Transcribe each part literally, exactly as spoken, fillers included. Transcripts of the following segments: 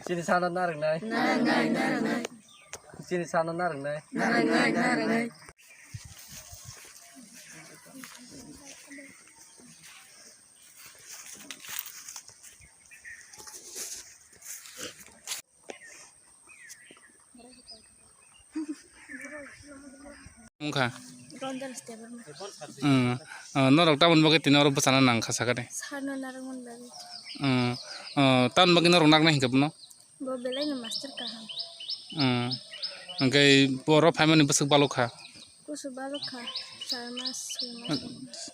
Chini sano narwknai. Narwknai, narwknai. Chini sano narwknai. Narwknai, narwknai. Wngkha. Ronjal Debbarma. Hmm. Ah, norok tamoni bagwi tini oro bwchana nangkha sakani. Sarno narwkmani bagwi. Hmm. Ah, tamoni bagwi norok naknai hinkhe bono? Bo belaino master kaham. Hmm. Hwnkhe boro phaimani bwswk balokha? Kusu balokha. Char mas, soi mas.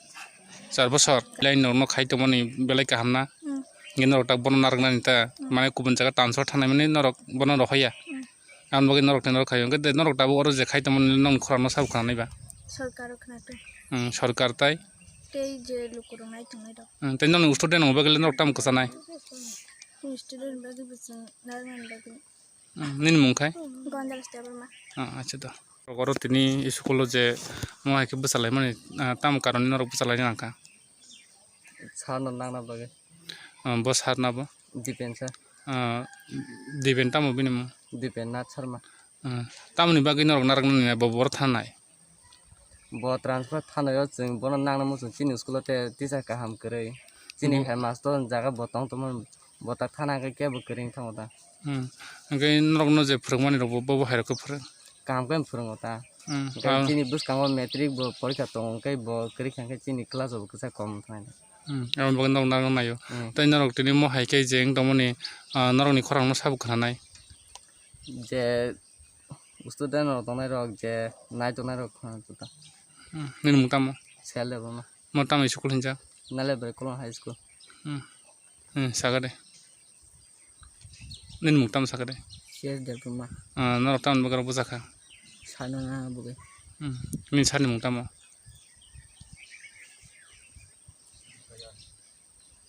Char bosor. Belai norokno khai tongmani belai kaham na? Hmm. Hwnkhe norok tak bono narwknani ta? Hmm. Mane kubun jaga transfer thangnai mani norok bono rohorya? Hmm. Aboni bagwi norok tei norok khaio. Hwnkhe norok tabuk oro je khai tongmani nokni khorang no sabo khwnanai ba? Sorkar o khwnato. Hmm, sorkar tai? Tei je lukurok nai tongnai rok. Hmm, tei nokni student rok bagwi le norok tamo kwchanai? Student bagwi bo chwng narwknani bagwi. Hmm, nini mung khai? Gonjal Debbarma. Ah, acha da. Norok oro tini school o je mo hai khe bwchalaimani, ah, tamo karon norok bwchalaina nangkha? Sarno nangna bagwi. Ah, bo sarna bo? Dipen sir. Ah, Dipen tamo bini mung? Dipen Nath Sharma. Ah, tamoni bagwi norok narwknani bo boro thanai? Bo transfer thanai o chwng bono nangna muchung chini school o te teacher kaham kwrwi. Chini bo headmaster jaga bo tong tongmani bo tak thana hwnkhe kebo kwrwi wng thango ta. Hmm. Hwnkhe norokno je phwrwngmani rok bo, bo hai rok khe phwrwng? Kaham khe phwrwngo ta. Hmm. Hwnkhe ah, chini bwskango matric bo porikha tongo hwnkhe bo kwrwi kha hwnkhe chini class rok bo kwchak kom wng thanai. Hmm. Aboni bagwi norok narwkna naio. Hmm. Tei norok tini mo hai khe je wng tongmani, ah, norokni khorang no sabo khwnanai? Je student rok tongnai rok je nai tongnai rok khna juda. Hmm. Nini mung tamo? Sel Debbarma. Mo tamo school hinjak? Nalebari Kolon High School. Hmm. Hmm, saga de. Nini mung tamo saga de? C S Debbarma. Ah, norok tamoni bagwi rok bwchakha? Sarno na bwgwi. Hmm. Nini sarni mung tamo?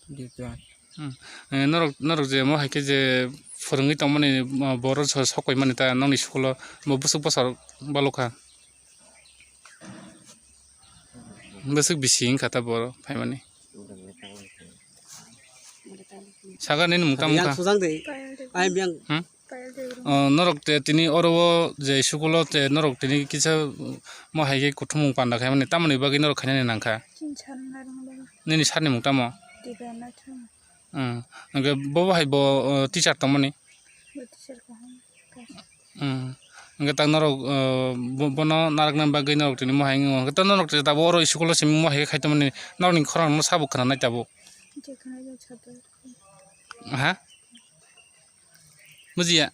Dipya. Hmm. Eh, norok, norok je mo hai khe je phwrwngwi tongmani, ah, boro so-, sokoi mani ta nokni school o bo bwswk bwswk balokha? Bwswk bisi wngkha ta boro phaimani. Saga nini mung tamo wngkha? Hmm? Oh, norok te tini oro o je school o te norok tini kisa mo hai khe kuthumung panda khaimani tamoni bagwi norok khainani nangkha? Nini sarni mung tamo? Hmm. Hwnkhe bo bo hai bo, oh, teacher tongmani? Bo teacher kaham. Hmm. Hwnkhe tak norok, oh, bo-, bono narwkna bagwi norok tini mohai wngo. Hwnkhe tak norok tabuk oro school o simi mohai khai tongmani norokni khorang no sabo khwnanai tabuk. Je khwnai jang chador. Ha? Bujiya?